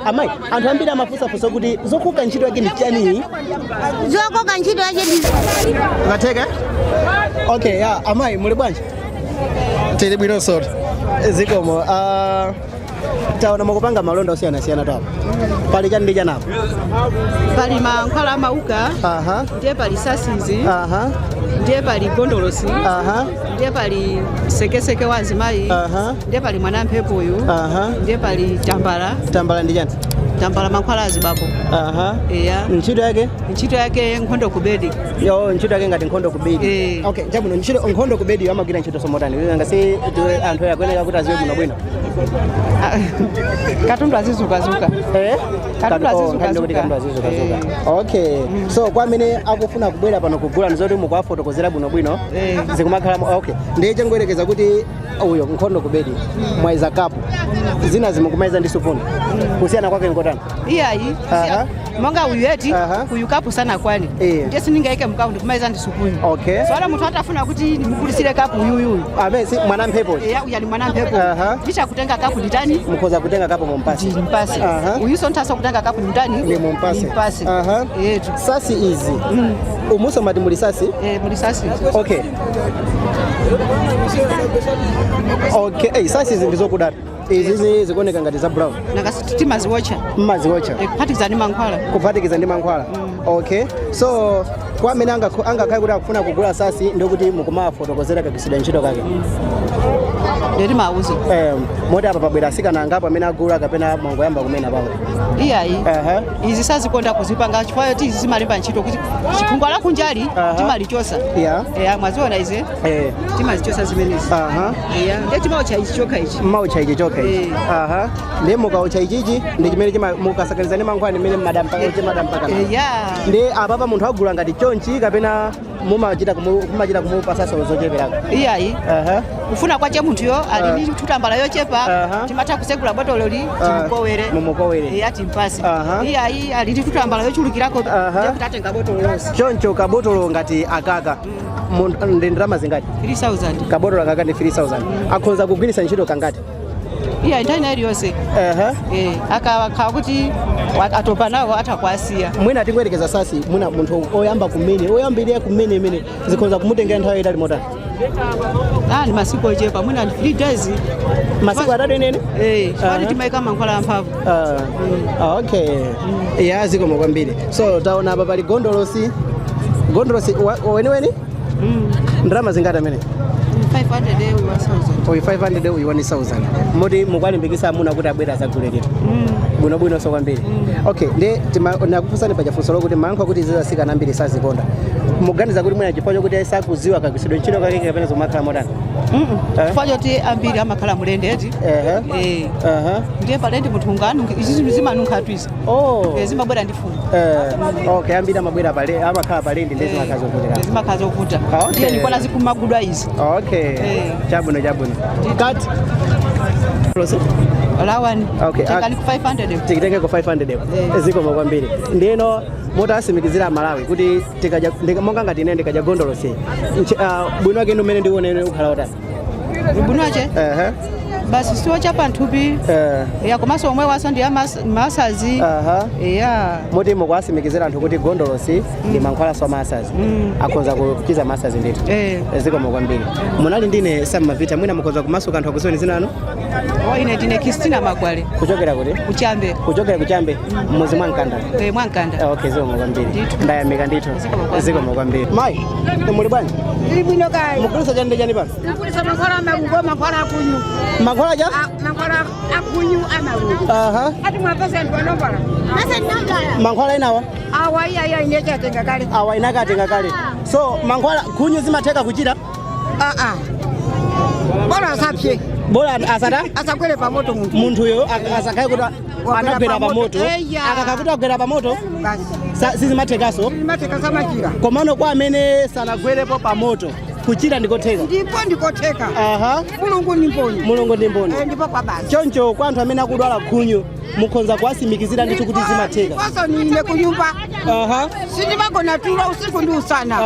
Amayi, anthu ambiri amafunsafunsa kuti zokoka ntchito yake ndi chani? Zokoka ntchito yake ndi Zatheka? Okay, ya amayi, muli bwanji? Tili bwino soto. Zikomo. Taona mukupanga malonda osiyanasiyana tapo. Pali chani ndi chani apo? Pali mankhwala amauka. Ndiye pali sasizi. Ndiye pali gondolosi. Ndiye pali sekeseke wa azimayi. Ndiye pali mwana mphepoyu. Ndiye pali tambala. Tambala ndi chani? Tambala mankhwala azibambo. Eya. Ntchito yake? Ntchito yake nkhondo kubedi. Yo, ntchito yake ngati nkhondo kubedi. Eh. Okay, chabwino, ntchito nkhondo kubedi amagwira ntchito somotani? Ngasi anthu akuyenera kuti aziwe bwino bwino. Katundu azizukazuka. Eh? Katundu Oh, azizukazuka. nkhani kuti katundu azizukazuka. Okay. So kwa amene akufuna kubwera pano kugula, nzoti mukuwafotokozera bwinobwino. Eh. Zikumakhala okay. Ndiye changoyerekeza kuti uyo nkhondo kubedi mwaiza kapu, zina zimukumaiza ndi supuni, kusiyana kwake nkotani? Iyayi. Monga uyu eti, uyu kapu sanakwane. Eh. Ndiye sindingaike mukapu, ndikumaiza ndi supuni. Okay. So ala munthu atafuna kuti ndimugulisire kapu uyuyuyu. Amene si mwana mphepo? Eya, uyu ali mwana mphepo. Ndichakutenga kapu nditani? Mukhoza kutenga kapu mumpasi. Ndimpase. Uyuso nthaso kutenga kapu nditani? Ndi mumpase. Ndimpase. Yetu. Sasi izi umuso mati muli sasi? Eh, muli sasi. Okay, hey, sasi izi ndizokudata izi zikuoneka ngati za brown. Nakasi timaziwotcha. Mmaziwotcha? Eh, kuphatikiza ndi mankhwala. Kuphatikiza ndi mankhwala. Okay, so kwa amene angakhale kuti akufuna kugula sasi, ndikuti mukumafotokozera kagwiritsidwe ntchito kake? Ndeti mauzo. Moti apa pabwera asikana angapo amene agula kapena mwangoyamba kumene apapo? Iyayi, izi sazikonda kuzipanga chifukwa choti izi zimalemba ntchito kuti chikhungwa la kunjali timalichosa. Eya, mwaziona izi? Eh. Timazichosa zimenezi. Eya, ndiye timaucha ichi chokha ichi. Mmaucha ichi chokha ichi? Eh. Aha, ndiye mukaucha ichichi ndi chimene mukasakaniza ndi mankhwala ndimene madampaka? Eya. Ndi apapa munthu agula ngati chonchi kapena mumachita kumupasaso zocheperako? Iyayi, kufuna kwache munthuyo ali ndi tutambala yochepa, timatha kusegula botololi, timukowere. Mumukowere. Eya, timpase. Iyayi, ali ndi tutambala yochulukirako, ndiye kuti atenga botolo lonse. Choncho kabotolo ngati akaka ndi ndalama zingati? 3000. Kabotolo akaka ndi 3000. Akhonza kugwiritsa ntchito kangati? Iya, nthawi ina iliyonse. Eh, akakhala kuti atopa nawo atha kuasiya. Mwina tingoyerekeza sasi, mwina munthu oyamba kumene, oyambirira kumene imene zikhonza kumutengera nthawi yayitali motani? Ah, ni masiku ochepa, mwina ndi 3 days. Masiku 3 enene? Eh, chifukwa timayika mankhwala amphamvu. Ah, okay. Ya, zikomo kwambiri. So taona apa pali gondolosi. Gondolosi weniweni ndalama zingati amene? 500, uyu 1000. Uyu 500, uyu 1000. Moti mukwalimbikisa amuna kuti abwera azagule lero bwinobwino so kwambiri. Okay, ndi nakufunsani pachafunso lokuti mayankho kuti zizasikana ambiri sazikonda, muganiza kuti mwina chifukwa chokuti sakuziwa kagwiritsidwe ntchito kake kapena zomakhala motani? Chifukwa choti ambiri amakhala mulende eti. Eh. Ndiye palende munthu unganunke, izi zimanunkha tu izi. Oh. Eh, zimabwera ndi fungo. Eh, okay, ambiri amabwera pale, amakhala palende, ndi zimakhala zovutira. Zimakhala zovuta. Ndiye nikona zikumagudwa izi. Okay. Eh. Chabwino, chabwino. Kat Lawani. Okay. Tengani ku 500. Tikitenge ku 500. Zikomo kwambiri. Ndiyeno motasimikizira Malawi kuti tikaja monga ngati ine ndikaja gondolosi, bwino wake ndi umene ndikuonene ukhala otani? Bwino wache basi siwocha panthupi. Ya, komanso omwe waso ndi masazi. Ya. Moti mukuwasimikizira anthu kuti gondolosi ndi mankhwalaso amasazi, akhoza kuchiza masazi ndithu. Zikomo kwambiri. Munali ndine Sam Mavita. Mwina mukhoza kumasuka anthu akuziweni zina anu. O, ine ndine Christina Magwale. Kuchokera kuti? Kuchambe. Kuchokera kuchambe, mmuzi mwa Mkanda? Eh, mwa Mkanda. Okay, zikomo kwambiri, ndayamika ndithu. Zikomo kwambiri. Mayi, muli bwanji? Ili bwino kai. Mugulisa chani ndi chani pano? Nagulisa mankhwala amalungo, mankhwala akunyu. Mankhwala cha? Mankhwala akunyu amalungo. Ati mwapesa ndwanombala. Mankhwala enawa? Awa iya iya inechatenga kale. Awa inakatenga kale. So mankhwala khunyu zimatheka kuchita? Ah ah. Bora asapye. Bora asata? Asakwere pamoto munthu. Munthuyo asakhale kuti anagwera pamoto. Eya. Akakakuti agwera pamoto Basi. Sizimathekaso. Sizimatheka, samachira. Komano kwa amene sanagwerepo pamoto, kuchira ndikotheka? Ndipo ndikotheka. Mulungu ndi mboni. Mulungu ndi mboni. Eh, ndipo kwa basi. Choncho kwa anthu amene akudwala khunyu Mukhonza kuwasimikizira ndithu kuti zimatheka. Ndiponso nine kunyumba sindimagona tulo usiku ndi usana.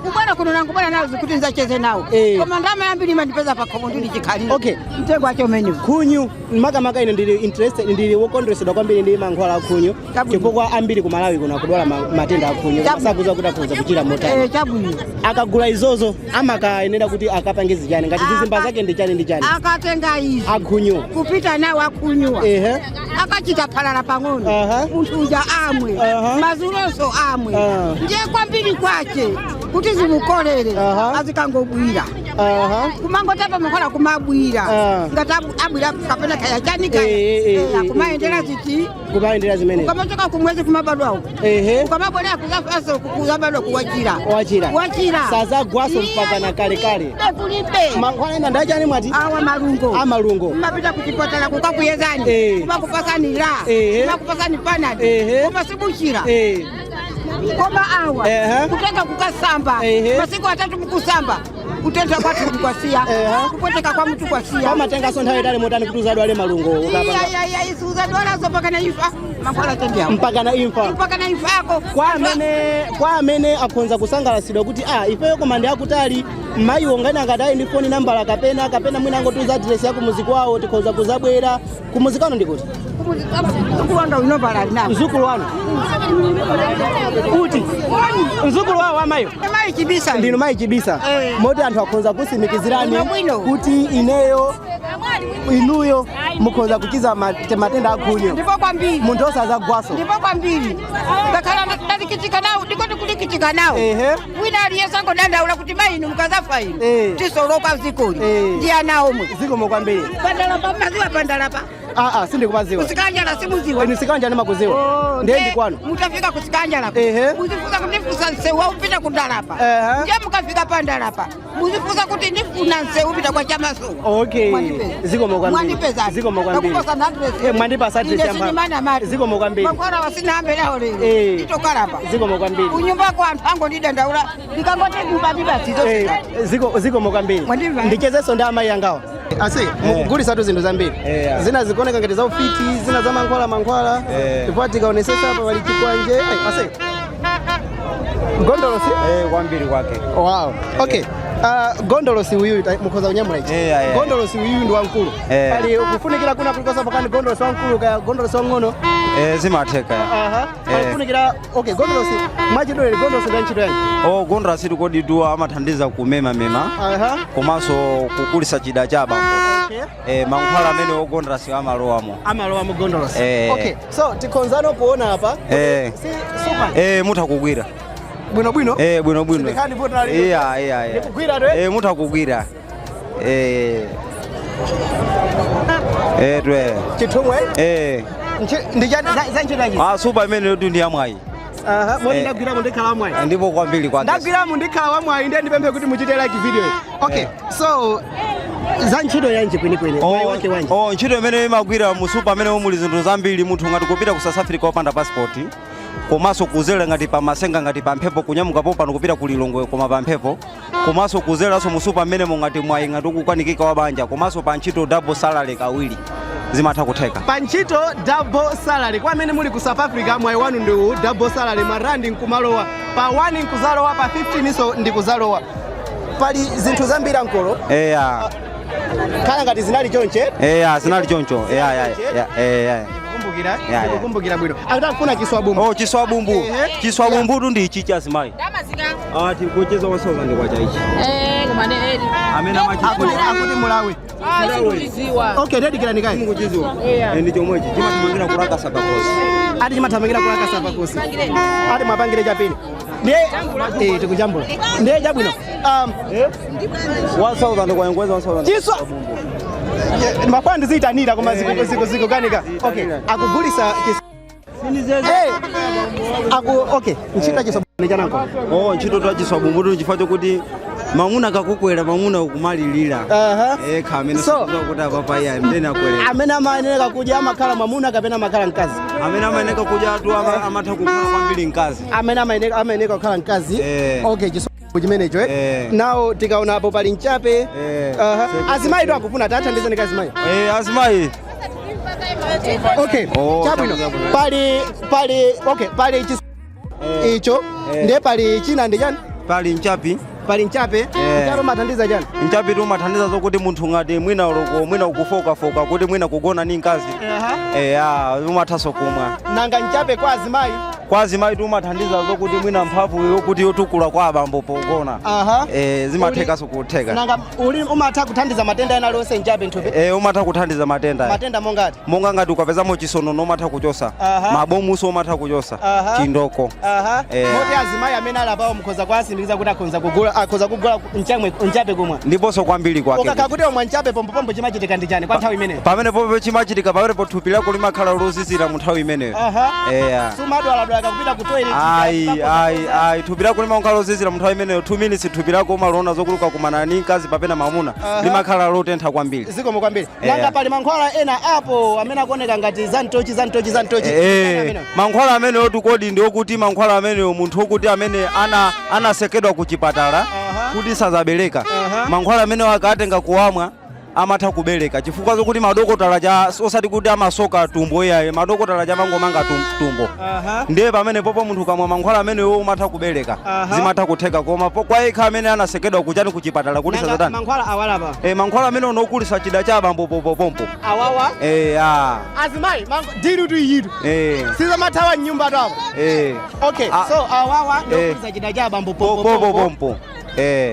Kubwera kuno nangubwera nawo zikuti nzacheze nawo. Koma ndama yambiri imandipeza pakhomo ndili chikhalire. Mtengo wacho umenewu. Khunyu makamaka, ine ndili interested, ndili wokondwesedwa kwambiri ndi mankhwala akhunyu, chifukwa ambiri ku Malawi kuno akudwala matenda akhunyu, sakudziwa kuti akhoza kuchira motani. Chabwino. Akagula izozo amakayenera kuti akapange zichani, ngati zizimba zake ndi chani ndi chani? Akatenga izi akhunyu kupita nawo akhunyuwa, akachita phalala pang'ono, munthu uja amwe, mazulonso amwe. Ndiye kwambiri kwache kuti zimukolere, azikangobwira, kumangotapa mankhwala kumabwira, ngati abwira kapena kaya chani kaya. Kumayendera ziti. Kumayendera zimene. Ukamachoka kumwezi kumabadwa uko, ukamabwerera kuzafaso kuzabadwa kuwachira. Wachira. Wachira. Sazagwaso mpaka na kalekale. Kulibe. Mankhwala ena ndachani mwati? Awa malungo. Amalungo. Mmapita kuchipatala kukakuyezani, kumakupasani la, kumakupasani Panado, koma simuchira. Koma awa, kutenga kukasamba masiku 3 mukusamba, kutentha kwathu kwasiya, kupweteka kwa mutu kwasiya. Pamatengaso nthawi itali motani kuti uzadwale malungo ukapanga? Uzadwalazo mpaka na imfa, mankhwala tendiawo. Mpaka na imfa. Mpaka na imfa yako. Kwa amene akhonza kusangalasidwa kuti ifeyo koma ndi akutali, mayiwo ngani akati ndi foni nambala kapena mwina angotiuza adiresi ya kumuzi kwawo, tikhoza kuzabwera kumuzi kwanu ndikuti? Mzukulu wanga uinovala nawo. Mzukulu wanu kuti? Mzukulu wawo amayo? Mayi Chibisa. Ndinu mayi Chibisa? Moti anthu akhonza kusimikizirani Bwino. kuti ineyo inuyo mukhoza kuchiza matenda akhunyu? Ndipo kwambiri. Munthu osazagwaso. Ndipo kwambiri, ngakhala ndalikitika nawo, ndiko ndikulikitika nawo. Wina aliyense angodandaula kuti mayi inu mukazafa inu, tisoloka zikoli ndi ana omwe. Zikomo kwambiri. Pandalapa maziwa pandalapa? Aa, sindikupaziwa. Kusikanjala simuziwa? Inu sikanjala ndimakuziwa, ndiye ndikwanu. Mutafika kusikanjala, muzifusa kuti ndifusa nsewu waupita kundalapa. Ndiye mukafika pandalapa muzifusa kuti ndifuna nsewu upita kwa Chamasowa. Okay, zikomo kwambiri. Mwandipeza. Zikomo kwambiri. Mwandipasa address Ine sindimana mali. Zikomo kwambiri. Makwara wasina nawo lero. Nditokalapa. Zikomo kwambiri. Kunyumba kwa anthu angondidandaula ndikangoti ndibatizo. Zikomo kwambiri. Mwandimva? Ndichezenso ndi amayi angawa ase mukugulisatu zinthu zambiri, zina zikuoneka ngati za ufiti, zina za mankhwala mankhwala, chifukwa tikaonesesa apa pali chikwanje. Ai, ase gondolosi. Kwambiri kwake. Wow, okay. Gondolosi uyu mukhoza kunyamula ichi. Gondolosi uyu ndi wamkulu. Pali kufunikira kuna kulikosa pakani gondolosi wamkulu kaya gondolosi wang'ono? Zimatheka. Pali kufunikira. Okay, gondolosi mwachidule, gondolosi ndi ntchito yanji? Oh, gondolosi kodi tu amathandiza kumema mema, komanso kukulisa chida cha abambo. Mankhwala amene ogondolosi amalowamo. Amalowa mu gondolosi? Eh. Okay, so tikhonzano kuona apa si super. Mutha kugwira. Bwino bwino. Bwino bwino. Sindikhani vuto nalilo. Iya. Ndikugwira to, eh? Mutha kugwira. Twe. Chithumwe. Ndi chani za ntchito yanji? Ah, super imene tu ndi yamwayi. Aha, moti ndagwiramo ndikhala wamwayi? Ndipo kwambiri kwake. Ndagwiramo ndikhala wamwayi, ndiye ndipemphe kuti muchite like video iyi. Okay, so za ntchito yanji kwenikweni, mwayi wake wanji? Oh, ntchito imene imagwira mu super amene muli zinthu zambiri. Munthu ngati kupita ku South Africa wopanda passport, komanso kuzera ngati pa masenga, ngati pa mphepo, kunyamukapo pano kupita ku Lilongwe koma pa mphepo, komanso kuzeranso mu super amene mungati mwayi ngati ukukanikika wa banja, komanso pa ntchito double salary kawiri, zimatha kutheka. Pa ntchito double salary. Kwa amene muli ku South Africa, mwayi wanu ndi uwu, double salary, marandi nkumalowa pa 1 nkuzalowa pa 15, so ndikuzalowa. Pali zinthu zambiri ankolo. Khala ngati zinali chonche. Eya, zinali choncho, eya ya ya eya. Kumbukira. Ya. Kukumbukira bwino, akutafuna chiswabumbu. Oh, chiswabumbu. Chiswabumbu tu ndi ichi cha azimayi. Ah, tikucheza 1000 ndi kwacha ichi. Amene Akuti mulawi. Sindiziwa. Okay, dedikirani kai. Mukuchiziwa? Ndi chomwechi chimathamangira kulaka sapakosi. Ati chimathamangira kulaka sapakosi, ati mwapangire chapini ndiye tikuchambula, ndiye chabwino. 1000 kwa ngweza 1000. Chiswa mafana ndiziyitanira koma ziko kanika. Okay, akugulisa aku okay, ntchito chiswa chananko? Oh, ntchito twa chiswabumbu tu chifukwa chokuti mamuna kakukwera, mamuna ukumalilira. Kha amene kuti apapa iya ndene akwera. Amene amayenera kudya amakhala mwamuna kapena amakhala mkazi? Amene amayeneka kudya tu amatha kukhala kwambiri mkazi. Amene amayeneka kukhala mkazi. Okay, chiswa chimenecho. Nawo tikaona apo pali mchape. Azimayi tu akufuna tathandizeni kazimayi. Azimayi. Okay. Oh, Chabwino. chabwino. Pali okay, pali icho ndiye pali china ndi chani? Pali nchapi. Pali nchape. Nchape umathandiza chani? Nchapi umathandiza zokuti munthu ngati mwina uloko mwina ukufokafoka kuti mwina kugona ni mkazi, eya, umathaso kumwa. Nanga nchape kwa azimayi? Kwa azimayi umathandiza zokuti mwina mphamvu yokuti yotukula kwa abambo pogona. Zimathekaso kutheka. Nanga uli umatha kuthandiza matenda ena alionse nchape nthupi? Umatha kuthandiza matenda. Matenda monga ati? Monga ngati ukapezamo chisonono umatha kuchosa. Mabomuso umatha kuchosa. Chindoko. Moti azimayi amene ali apawo mukhoza kuwasindikiza kuti akhoza kugula nchamwe nchape kumwa? Ndiponso kwambiri kwake. Ukakha kuti omwe nchape pompopompo, chimachitika ndi chani kwa nthawi imeneyo? Pamene popo chimachitika, pamenepo thupi lako limakhala lozizira mu nthawi imeneyo. Eya. Sumadwaladwala kupita ku toilet? Ayi, ayi, ayi, thupi lako limakhala lozizira mu nthawi imeneyo. 2 minutes thupi lako umaliona zokuluka kumana ni mkazi papena mamuna, limakhala lotentha kwambiri. Zikomo kwambiri. Nanga pali mankhwala ena apo amene akuoneka ngati zantochi, zantochi, zantochi? Mankhwala amenewo tikodi ndi okuti mankhwala amenewo munthu okuti amene anasekedwa ku chipatala kuti sazabereka, mankhwala amenewo akatenga kuwamwa amatha kubereka, chifukwa zokuti madokotala cha osati kuti amasoka tumbo iyayi, madokotala cha mangomanga tumbo. Ndiye pamene popo munthu kamwa mankhwala amenewo umatha kubereka. Zimatha kutheka, koma kwa yekha amene anasekedwa kuchani kuchipatala kuti Nanga sazatani. mankhwala awalapa? Mankhwala amene unokulisa chida cha abambo popopompo. Awawa? Ah. Azimayi diru tu iyitu sizamathawa mnyumba twapo. Okay. Ah. So awawa ndiokulisa chida cha abambo popo pompo.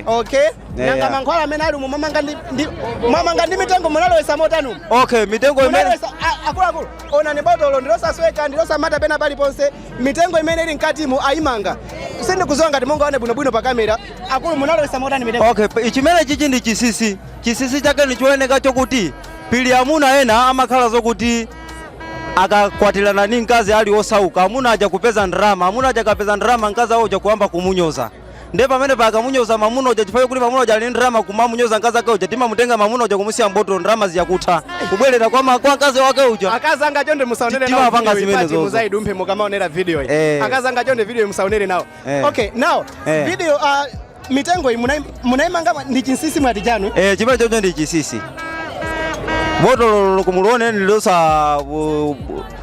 Okay. Nanga mankhwala amene ali umu mwamanga ndi mitengo, munalowesa motani umu? Okay, mitengo imene Munalowesa akuluakulu, onani botolo ndilosasweka, ndilosamata pena paliponse. Mitengo imene ili mkatimu ayimanga, sindikuziwa ngati mungaone bwinobwino pa kamera. Akulu, munalowesa motani mitengo? Okay, chimene chichi ndi chisisi. Chisisi chake ndichooneka chokuti pili amuna ena amakhala zokuti akakwatirana ni mkazi ali osauka, amuna aja kupeza ndrama, amuna aja akapeza ndrama, mkazi awo uja kuyamba kumunyoza. Ndiye pamene pakamunyoza mamuna uja, chifukwa kuti mamuna uja ali ndrama, kumamunyoza mkazi ake uja, timamutenga mamuna uja kumusiya mbotolo, ndrama ziyakutha kubwerera kwa mkazi wake uja. Akazi anga, chonde musaonere nawo Timapanga video iyi, zimene pati zozo. muzayidumphe mukamaonera video iyi. Akazi anga, chonde video iyi musaonere nawo. Okay, now video, mitengo iyi munayimanga ndi chinsisi mwati chanu? Chimene chocho ndi chisisi. Botolo kumulione ni losa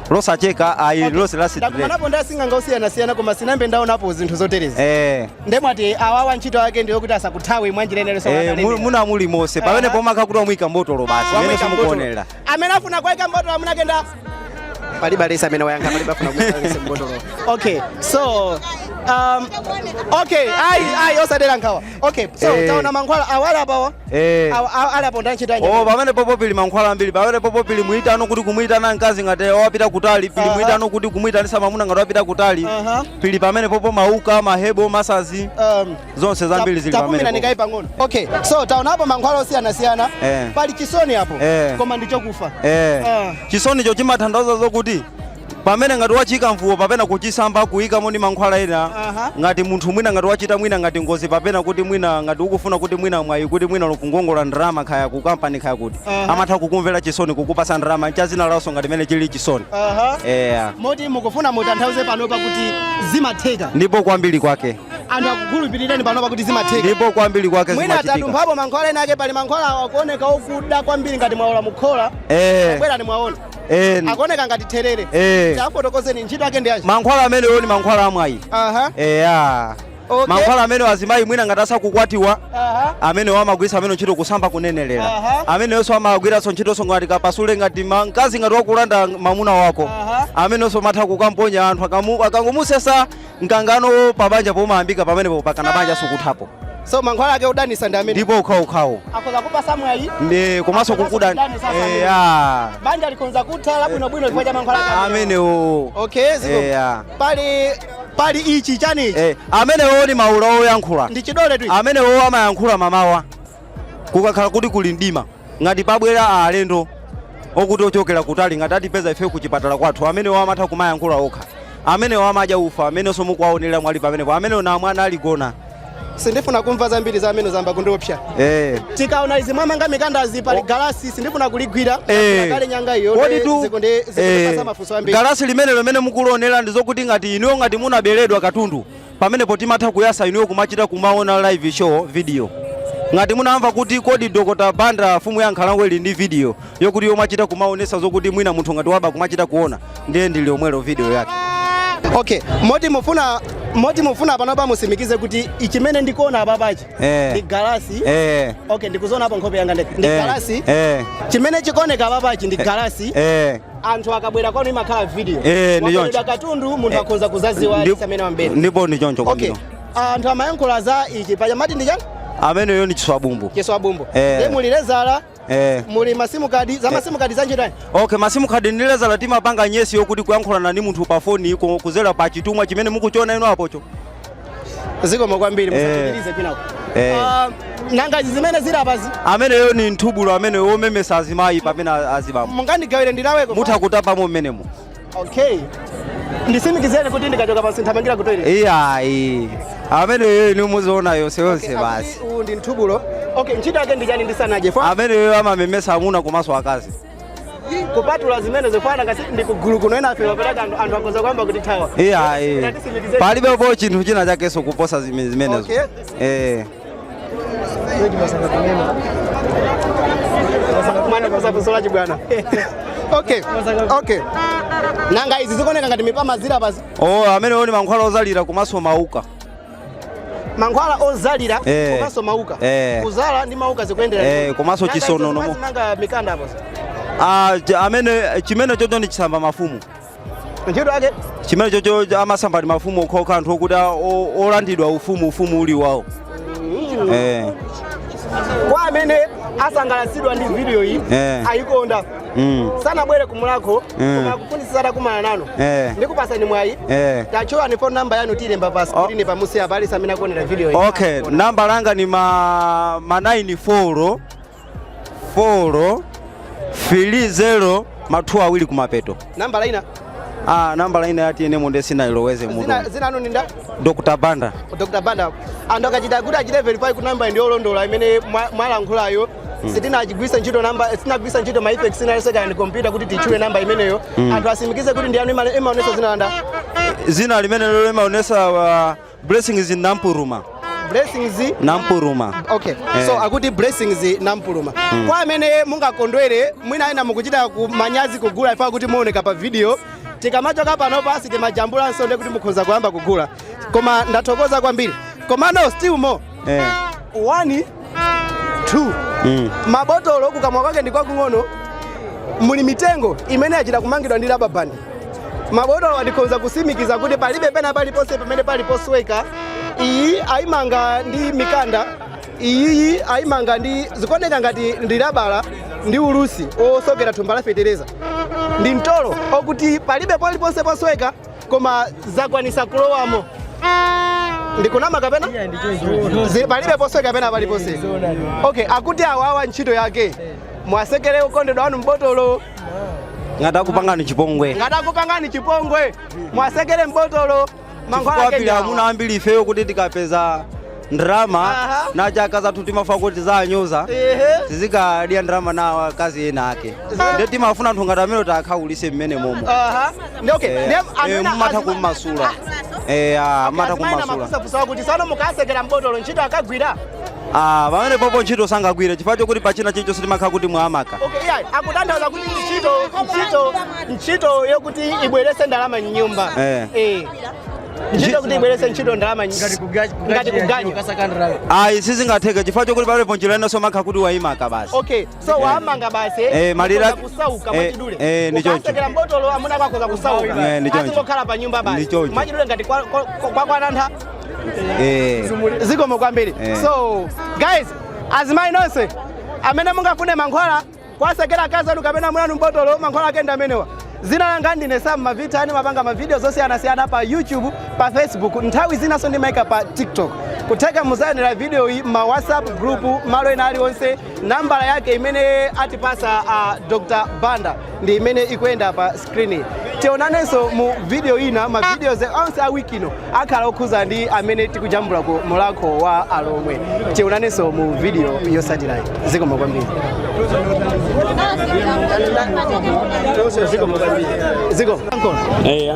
losacheka ayi, lose la straight. Ndakumanapo ndi asing'anga osiyanasiyana, koma sinambe ndaonapo zinthu zoterezi. Ndemwati awawa ntchito yake ndiyokuti asakuthawe mwanjira inelenso? Muna muli mose pamene pomakha kuti wamuyika mbotolo basi, imene simukuonera. Amene afuna kuwaika mbotolo amunakenda palibe alese amene wayankha, palibe afuna kuwaika mbotolo. Okay, so okay, ayi, ayi, osadera nkhawa. Okay, so taona mankhwala awala apawa. Ali apo ndi ntchito yanji? Oh, pamene popo pili mankhwala ambiri. Pamene popo pili mwitano kuti kumwitana mkazi ngati wapita kutali, pili mwitano kuti kumwitanisa mamuna ngati wapita kutali. Pili pamene popo mauka, mahebo, masazi, zonse zambiri zili Tapumira pamene nikayi popo. pang'ono. Okay, so taonapo mankhwala osiyanasiyana. Pali chisoni apo, koma ndichokufa. Chisonicho chimatanthauza zokuti pamene ngati wachika mvuwo papena kuchisamba kuyikamo ndi mankhwala ena, ngati munthu mwina ngati wachita mwina ngati ngozi papena kuti mwina ngati ukufuna kuti mwina mwayi kuti mwina kukongola ndalama khaya ku kampani khaya kuti, amatha kukumvera chisoni kukupasa ndalama nchazina lawso ngati mene chili chisoni. Moti mukufuna mutanthauze panopa kuti zimatheka? Ndipo kwambiri kwake. Anthu akukhulupirireni panopa kuti zimatheka? Ndipo kwambiri kwake. Mwina Zimachitika. tatumphapo mankhwala ena ake. Pali mankhwala akuoneka okuda kwambiri ngati mwaola mukhola. Bwerani mwaona. Akuoneka ngati therere. Chafotokozeni ntchito yake ndi yachi? Mankhwala amenewo ni mankhwala amwayi. Eya. Mankhwala amene azimayi mwina ngati asakukwatiwa, amene amagwiritsa amene ntchito kusamba kunenelera. Amenenso amagwiranso ntchitonso ngati kapasule, ngati mkazi ngati wakulanda mamuna wako, amenenso matha kukamponya anthu akangomusesa mkangano pabanja pomayambika pamenepo pakana banja sukuthapo. So mankhwala ake udanisa ndi amene? Ndipo ukhawukhawo. Akhoza kupasa mwayi. Ndi komanso Akhoza kukuda. kudani sasa. Eya. Banja likonza kutha labwinobwino chifukwa cha mankhwala ake amenewo. Amenewo. Okay, ziko. Eya. Pali ichi chani ichi? Amenewo ni maula oyankhula. Ndi chidole tu ichi. Amenewo amayankhula mamawa kukakhala kuti kuli mdima, ngati pabwera alendo okuti ochokera kutali, ngati atipeza ife kuchipatala kwathu, amenewo amatha kumayankhula okha. Amenewo amadya ufa, amenenso mukuwaonera mwali pamenepo, amenewo na mwana aligona. Sindifuna kumva zambiri za amene, zamba kundiopsa. Tikaona izi mwamanga mikandazi, pali galasi, sindifuna kuligwira. Kale nyanga iyo. Kodi tu zikundipasa mafunso ambiri. Galasi limene limene mukulionera ndi zokuti ngati inuyo ngati munaberedwa katundu, pamenepo timatha kuyasa inuyo kumachita kumaona live show video. Ngati munamva kuti kodi Dr. Banda mfumu ya nkhalango ili ndi video yokuti yomachita kumaonesa zokuti mwina munthu ngati waba kumachita kuona, ndiye ndi lomwelo video yake. Okay, moti mufuna panopa musimikize kuti ichimene ndikuona apapachi ndi galasi. Okay, ndikuzoona apo nkhope yanga ndi galasi. Chimene chikuoneka apapachi ndi galasi. Anthu akabwera kwanu imakhala video. Eh, ndi choncho. Waberedwa katundu, munthu akhoza kuzaziwa amene wambera. Ndipo ndi choncho Okay, kwambiri. anthu amayankhula za ichi paja, mati ndi chani? Ameneyo ndi chiswabumbu. Chiswabumbu. Eh. Ndi muli lezala, muli ma SIM card. Za ma SIM card zanjitani? Okay, ma SIM card ndi lezala timapanga nyesi yokuti kuyankhulana ndi munthu pa foni iko kuzera pa chitumwa chimene mukuchiona ino apocho. Zikomo kwambiri. Musapitirize kwinako. Ah, nanga izi zimene zili apazi? Ameneyo ni nthubulo amene womemesa azimayi pamene azibambo. Mungandigawire ndilaweko? Mutha kutapamo mmenemo. Okay, ndisimikizeni kuti ndikachoka pansi nthamangira ku toilet. Iyayi, ameneyo ni muziona yonse yonse basi. Uwu ndi nthubulo. Okay, ntchito yake ndi chani ndisanaje? Ameneyo amamemesa amuna komanso akazi. Kupatula zimene zifana ngasi ndi kugulu kuno ena afe wapereka anthu akhoza kuyamba kuti thawa. Iyayi, Tatisimikizeni. palibepo chinthu china chakenso kuposa zimenezo. Okay. Mwana kusafusola chibwana. Okay, nanga izi zikuoneka ngati mipama zili apazi? Oh, ameneyo ni mankhwala ozalira komanso mauka. Mankhwala ozalira komanso mauka? Kuzala ndi mauka zikuyendera. Eh, komanso Nanga izo chisonono. zimazimanga mikanda apo? Ah, amene chimene chocho ndi chisamba mafumu. Ntchito yake? Chimene chocho amasamba ndi mafumu okhaokha, anthu okuti olandidwa ufumu, ufumu uli wawo. Kwa amene asangalatsidwa ndi video iyi, ayikonda, sanabwere kumulako, koma akufunisisa atakumana nanu, ndikupasani mwayi. Tachulani phone number yanu, tilemba pa screen pamusi apa, alisi amene akuonera video iyi. Okay, namba langa ni ma 9 4 4 3 0 ma 2 awiri kumapeto. Namba laina? Ah, namba laina yati ine monde sinaloweze mutu. Zina anu ninda? Dr. Banda. Dr. Banda. Anthu akachita kuti achite verify ku namba ndi yolondola imene mwalankhulayo. Sitinachigwisa ntchito namba, sitinagwisa ntchito ma effects inalese ndi computer kuti tichule namba imeneyo. Anthu asimikize kuti ndi anu, imaonesa zina landa? Zina limene lolo limaonesa Blessings Nampuruma. Blessings Nampuruma. Okay, so akuti Blessings Nampuluma. Kwa amene mungakondwere, mwina ena mukuchita ku manyazi kugula ifa kuti muoneka pa video, tikamachoka pano pasi timajambulanso ndi kuti mukhoza kuyamba kugula. Koma ndathokoza kwambiri. Komano still more. One, two. Mabotolo kukamwa kwake ndi kwakung'ono, muli mitengo imene yachita kumangidwa ndi rubber band. Mabotolo andikhoza kusimikiza kuti palibe pena paliponse pamene pali posweka. Iyi ayimanga ndi mikanda, iyiyi ayimanga ndi zikuoneka ngati ndi labala ndi ulusi osokera thumba la fetereza ndi mtolo okuti palibe paliponse posweka, koma zakwanisa kulowamo. Ndikunama kapena palibe posweka pena paliponse? Okay, akuti awawa ntchito yake mwasekere ukondedwa wanu mbotolo. Ngati akupangani chipongwe. Ngati akupangani chipongwe, mwasekere mbotolo mankhwala Chifukwa ake pili ndi awa. amuna ambiri ifeyo kuti tikapeza ndrama na chaka zathu timafa kuti zanyoza, tizikadya ndrama na akazi ena ake, nde timafuna anthu ngati amene takhaulise mmene momo. Aha. Ndi okay. Eh, Ndi anthu mumatha kummasula. Mumatha azimayi kummasula. Namafusafusa kuti sano mukasekera mbotolo ntchito akagwira? Ah, pamene popo ntchito sangagwire chifukwa chokuti pachina chilichonse timakhala kuti mwamaka. Okay, iya, akutanthauza kuti ntchito yokuti ibwerese ndalama mnyumba. Ntchito kuti ibwerese ntchito ndalama ngati kuganyu. Ayi, sizingatheke chifukwa chokuti palepo njira inenso makhala kuti wayimaka basi. Okay, so wamanga basi. Malira- Ukhoza kusauka mwachidule. Ndi choncho. Ukasekera mbotolo amuna kwakhoza kusauka. Ndi choncho. Azingokhala pa nyumba basi. Ndi choncho. Mwachidule ngati kwakwanantha. Zikomo kwambiri. So guys, azimayi nonse amene mungafune mankhwala kwasekera akazi anu kapena munanu mbotolo, mankhwala ake ndi amenewa. Zina langa ndine Sam Mavita, ani mapanga mavideo zosiyanasiyana pa YouTube, pa Facebook, nthawi zinanso ndimayika pa TikTok. Kutheka muzayenera video iyi ma WhatsApp group, malo ena aliwonse. Nambala yake imene atipasa Dr. Banda ndi imene ikuyenda pa screen. Tionanenso mu video ina. Ma videos onse a wiki ino akhala okhuza ndi amene tikujambula ku Mulakho wa Alomwe. Tionanenso mu video yosatirayi. Zikomo kwambiri, zikomo kwambiri, zikomo.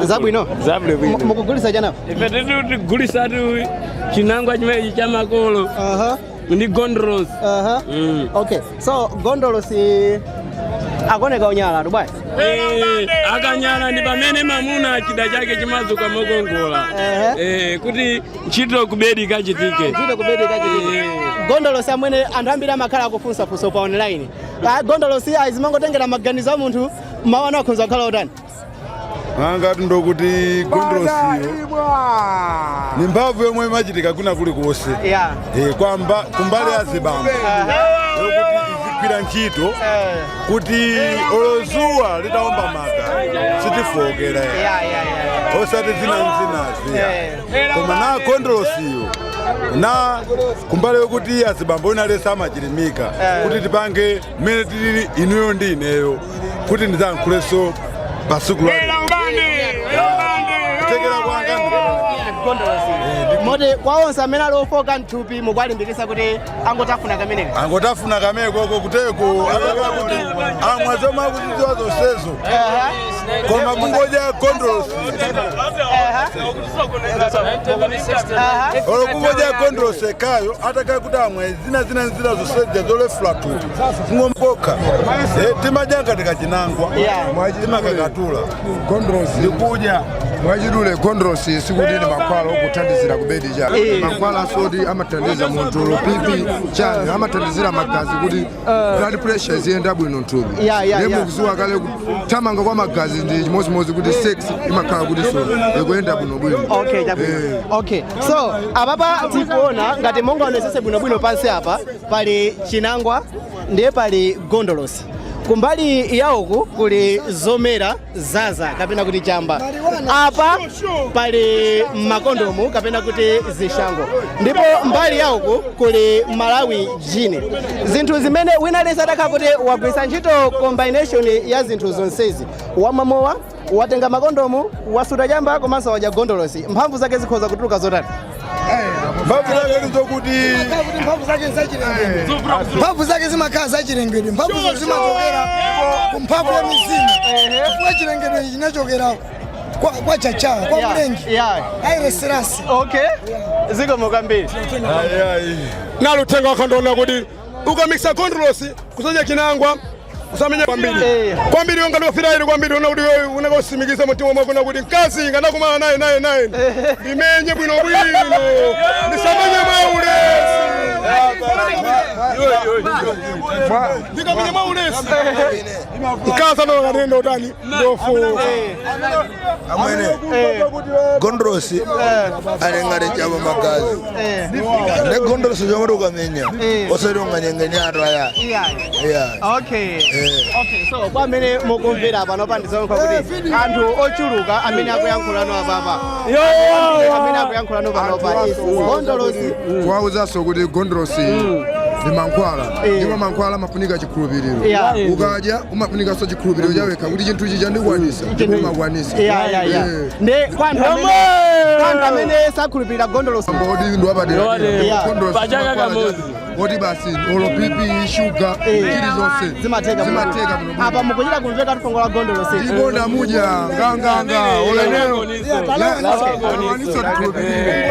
Zabwino. Zabwino bwino. Mukugulisa chana? Ife tiri tigulisa tu chinangwa chimenechi cha makolo. Ndi gondolosi. Okay, so gondolosi akuoneka unyala tu bwana. Eh, akanyala ndi pamene mamuna chida chake chimazuka mokongola. Eh, kuti ntchito kubedi kachitike. Ntchito kubedi kachitike. Gondolosi amwene, anthu ambiri amakhala akufunsafunsa pa online. Ah, gondolosi azimangotengera maganizo a munthu, mawu anu akhonza kukhala otani? Angati ndokuti gondolosiyo ni mphamvu yomwe imachitika kwina kulikonse. Kwamba kumbali ya zibambo yokuti izigwira ntchito kuti olozuwa litaomba maka sitifokera, osati zina nzinazi, koma na gondolosiyo na kumbali yokuti azibambo inalesa amachilimika kuti tipange mmene tilili inuyo ndi ineyo kuti ndizankhulenso pasiku la kutekera kwanga. Moti kwa onse amene ali ofoka mthupi mukuwalimbikitsa kuti angotafuna kameneka? Angotafuna kamene koko kuteko akakhala kuti amwa zomwe akuzidziwa zonsezo, koma kungodya gondolosi olo kungodya gondolosi ekayo, atakhala kuti amwe zina zina nzina zonsezija zolefula thupi kungomkokha timadya ngati kachinangwa, timakakatula ndikudya. Mwachidule, gondolosi sikuti ndi mankhwala okuthandizira kubedi cha mankhwala asoti amathandiza munthu BP chani, amathandizira magazi kuti blood pressure iziyenda bwino mthupi. Ndiye mukuziwa kale kuthamanga kwa magazi ndi chimodzimodzi kuti sex imakhala kuti so ikuyenda bwinobwino. Okay, chabwino. Okay, so apapa tikuona ngati mongaonesese bwinobwino pansi apa pali chinangwa, ndiye pali gondolosi, kumbali yauku kuli zomera zaza kapena kuti chamba, apa pali makondomu kapena kuti zishango, ndipo mbali yauku kuli Malawi Gin. Zinthu zimene wina aliyense atakhala kuti wagwiritsa ntchito combination ya zinthu zonsezi, wamamowa, watenga makondomu, wasuta chamba komanso wadya gondolosi, mphamvu zake zikhoza kutuluka zotani? Mphamvu zake ndizokuti mphamvu zake nzachilengedwe, mphamvu zake zimakhala zachilengedwe, mphamvuzo zimachokera ku mphamvu ya mizimu, chifukwa chilengedwe chinachokera kwa chacha, kwa mlengi Haile Selassie. Okay, zikomo kwambiri. Nalutenga wakandiona kuti ukamikisa gondolosi kusadya chinangwa kusamenya kwambiri kwambiri ngati wafira ili kwambiri, una kuti wewe unakosimikiza mutima mwako na kuti mkazi nganakumana naye naye naye ndimenye bwino bwino, ndisamenye mwaulesi, ndikamenye mwaulesi mkazi anakatenda utani ndofuka. Amwene, gondrosi alengale chava magazi ne gondrosi chomwe ukamenya osati unganyengenyato aya. Yeah. Okay, so kwa amene mukumvera pano pandizonkha kuti anthu ochuluka amene akuyankhulano apapa, amene akuyankhulano panopa, gondolosi. Kuwauzanso kuti gondolosi ndi mankhwala, ndipo mankhwala amafunika chikhulupiriro. Ukadya umafunikanso chikhulupiriro chawekha kuti chinthu ichi chandikwanisa, ndipo umakwanisa. Yeah. Ndi kwa anthu amene sakhulupirira gondolosi. Odi ndi wapadera. Gondolosi Pachaka mankhwala kamodzi. Oti basi olo BP, shuga, chilizonse zimateka. Zimateka bwino. Apa mukuchita kumveka tufongo la gondolosi. Ndipo ndamudya nganganga olenero alowaniso tikhulupiriro.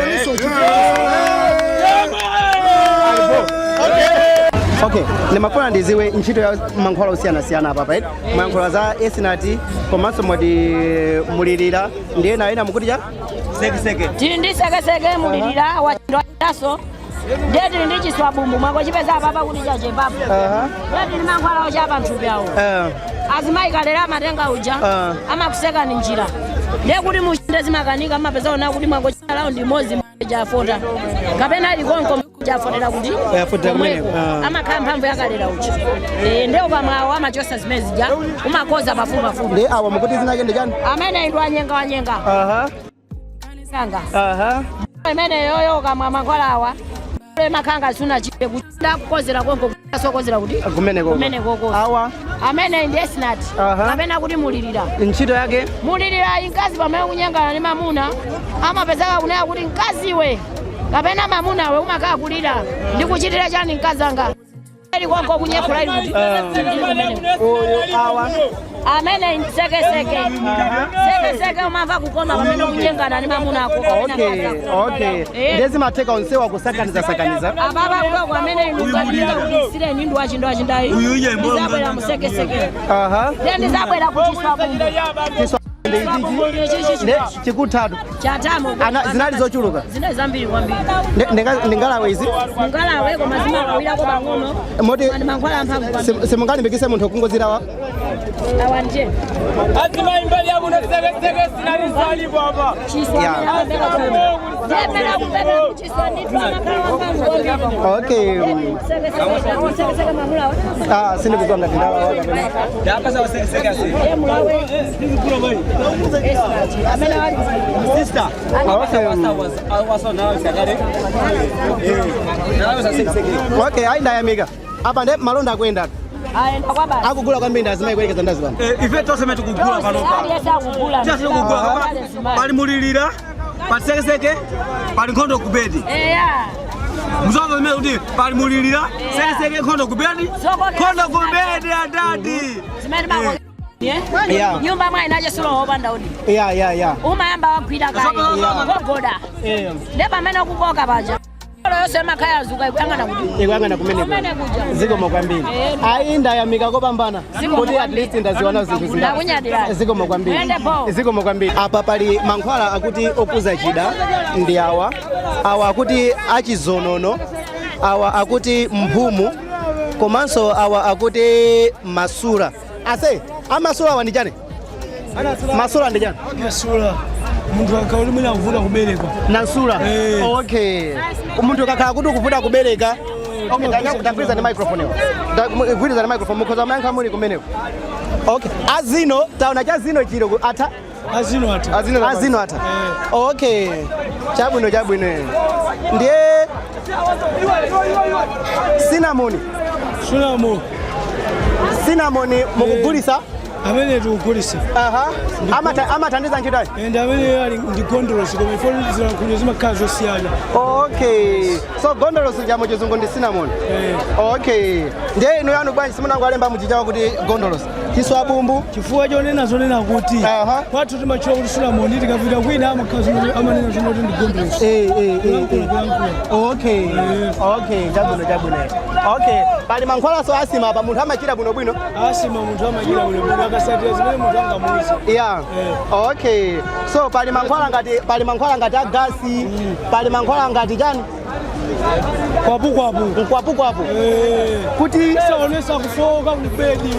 Okay, ndimafuna ndiziwe ntchito ya mankhwala osiyanasiyana apa right? Mwayankhula za esinati komanso mwati mulirira, ndiye ena ena mukuti cha sekeseke. Tili ndi sekeseke, mulirira, wachindoaso, ndiye tili ndi chiswabumbu mwako chipeza apapa kuti chachepapo. Ndiye tili mankhwala ochapa mthupi awo. Azimayi kalera amatenga uja amakuseka ni njira, ndiye kuti muchinde zimakanika, amapeza ona kuti mwangochita round imodzi jafota kapena likonko jafotera kuti Yafotera kumeneko, komweko. Amakhala mphamvu yakalera uja. Eh, ndiye ukamwawo amachosa zimene zija, umakoza pafupi pafupi. Ndi awa mukuti zinake ndi chani? Amene ndi wanyenga wanyenga kanga imene yoyo, ukamwa mankhwala awa makhanga suna chipe kuda kukozera konko sokozera kuti kumeneko. Kumenekoko. Awa? Amene ndi esinati kapena kuti mulirira. Ntchito yake? Mulirira, mkazi pamene kunyengana ndi mamuna amapezeka kunena kuti mkaziwe kapena mamunawe umakhala kulira, ndikuchitira chani mkazanga? Kubedi konko kunyefula ili kuti ndili kumeneko. Uyu awa? Amene sekeseke, sekeseke umamva kukoma pamene ukunyengana ndi mamuna ako kapena mkazi ako. Okay, ndezimatheka onsewa kusakaniza sakaniza? Ababa kuloko amene inugatika kuti ndi wachindo wachindayi ndizabwera musekeseke. Ndiye ndizabwera kuchiswa bumbu. Chiswa Chichi. Nde chikutatu. Chatamo. Ana zinali zochuluka? Zinali zambiri kwambiri. Ndingalawe izi? Mungalawe, koma zimalawirako pang'ono. Moti Ndi mankhwala amphamvu kwambiri. Simungalimbikise munthu kungozirawa? Awa nje Azimayi mbali yakuno sekeseke sinalisalipo apa. Chiswa ndemera kupeka kuchiswa ndithu amakhala wamphamvu kwambiri. Okay. Sekeseke mamulawe. Ah, sindikuziwa ngati ndalawa kapena. Ye mulawe. Amene ali Sister. Okay, ayi, ndayamika. Apa nde malonda akuyenda? Aenda kwa basi. Akugula kwambiri ndi azimayi kuyerekeza ndi azibambo? Ife tonse tikugula panopa. Aliyese akugula. Tonse tikugula. Pali mulilira, pali sekeseke, pali nkhondo kubedi. Eya. Mzozo zimene kuti pali mulilira, sekeseke, nkhondo kubedi, nkhondo kubedi adadi. Zimene mako. Yeah. Nyumba mwa inaje sulo wopanda udi. Ya. Umayamba wagwira kale. Gogoda. Nde pamene ukukoka paja. Olo yonse makhaya azuka ikuyang'ana kuti. Ikuyang'ana kumene Kumene kuja. Zikomo kwambiri. Ayi, ndayamika kopambana Zikomo kuti at kwambiri. least ndaziwana zinthu zingapo. Ndakunyadirani. Zikomo kwambiri. Mwende po. Zikomo kwambiri. Apa pali mankhwala akuti okuza chida ndi awa, awa akuti achizonono, awa akuti mphumu, komanso awa akuti masula. Ase amasula awa ndi chani? Masula ndi chani? Masula munthu akakhala kuti mwina akuvuta kubereka. Nansula? Okay, munthu kakhala kuti ukuvuta kubereka. Okay, tagwirizana ndi microphone iwo. Gwirizana ndi microphone, mukhoza mayankha muli kumeneko. Okay, azino taona cha zino chilo atha. Azino atha. Azino atha. Okay, chabwino, chabwino. Ndiye cinnamon? Cinnamon. Cinnamon mukugulisa? Amene tikugulisa. Aha, amathandiza ntchito ayi? And amene ali ndi gondolosi, koma ifo zilankhulo zimakhala zosiyana. Okay, so gondolosi cha muchizungu ndi cinnamon. Okay, ndiye inu yanu bwanji simunango alemba muchichawa kuti gondolosi, chiswabumbu? Chifukwa chonena zonena kuti kwathu timatchula kuti cinnamon, tikapita kwina amakhala amanena zona kuti ndi gondolosi. Okay, chabwino, chabwino. Okay, pali mankhwalaso asima apa, munthu amachira bwinobwino? Asima munthu amachira bwinobwino akasatira zimene munthu angamuuze. Yeah, okay, so pali mankhwala ngati agasi, pali mankhwala ngati chani? Kwapukwapu. Mkwapukwapu kuti saonesa kufoka kubedi.